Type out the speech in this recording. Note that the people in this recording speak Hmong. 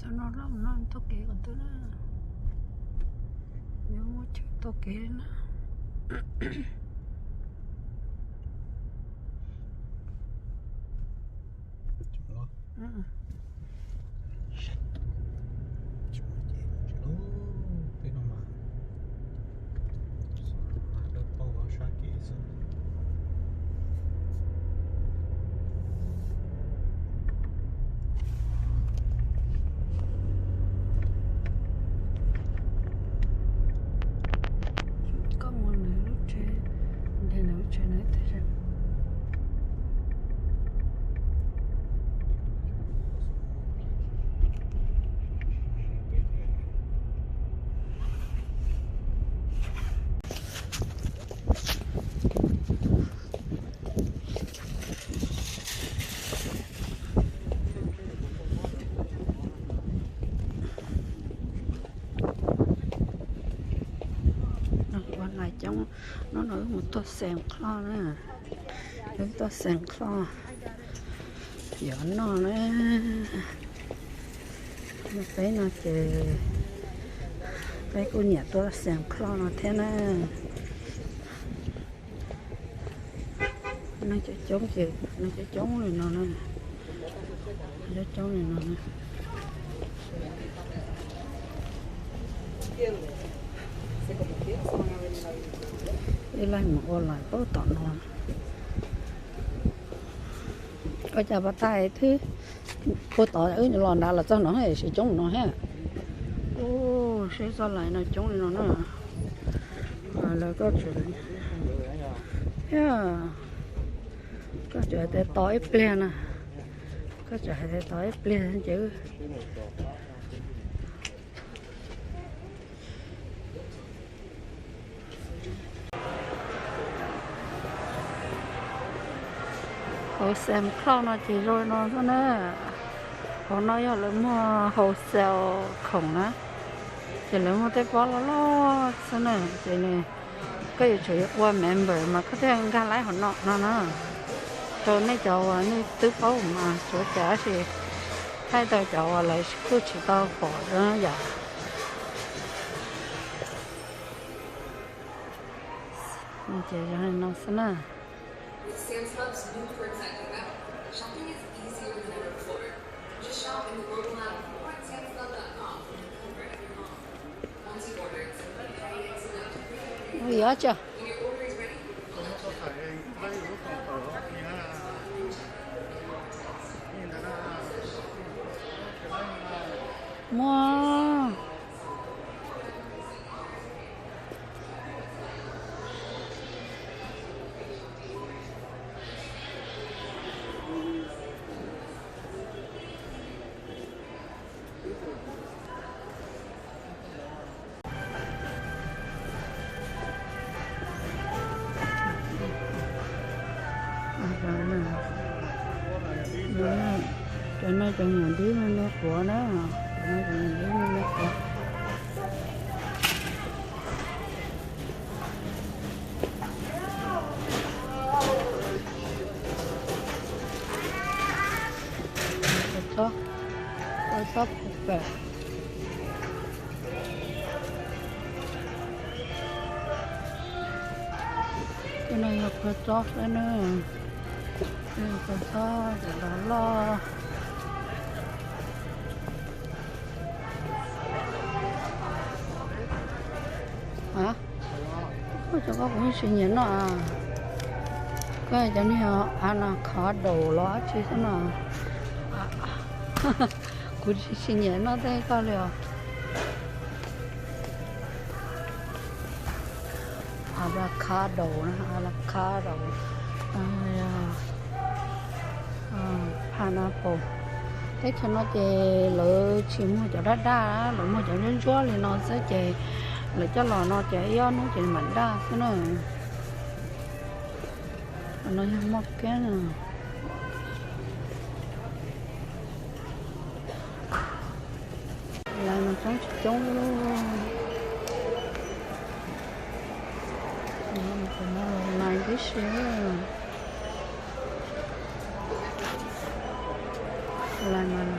No loj no tuaj kev kom twg na. Yuav muaj chaw tuaj kev li na. Peb no mas dawb paug sab kev xwb. Koj mus nws lub tsev, nrhiav nws lub tsev no ib teg seb. Ua lais coob, hnub no wb mus tuaj Santa Claus na, wb tuaj Santa Claus yuav noj na. Peb no ces peb kuj nyiam tuaj Santa Claus no thiab na. Neeg coob coob ces neeg coob coob li no na. Coob coob li no na. Ib leeg mus ua lais puag tom no. Ua cas pas tas twb puag tod wb los nrad los txog no thiab coob no thiab. Ub, seb txoj lais no coob li no na. Lawv koj tseem, thiab koj tseem hais tias tos ib pliag na. Koj tseem hais tias tos ib pliag ces hauv Santa Claus no ces zoo li no xwb na. Hauv no yog lawv muag wholesale khoom na, ces lawv muag tej pob loj loj xwb na. Ces nws, koj yuav tsum ua member mas koj thiaj nkag laib hauv no no na. Rau nej cov uas nej twb paub mas tsuav cas, tab sis thaij tau cov uas lawv kuj tsis tau pom yom. Ces zoo li no xwb na. Ui, ua cas muaj. Cov no cov niam dib me me quav na, cov no cov niam dib me me quav. Kua txob, kua txob pem. Tej no yog kua txob xwb na. Kua txob cov loj loj. Koj cov koj kuv tsis nyiam noj. Koj cov niag avocado los dab tsi xwb no. Kuv tsis nyiam noj tej koj li os. Avocado na, avocado, pineapple. Teb chaws no ces lawv tsis muag cov daj daj, lawv muag cov ntsuab ntsuab li no xwb ces lawv coj los no ces ib ob hnub ces mam daj xwb na. No yog moj kiab na. Lais mas coob tsis coob li. Lais tib si. Lais mas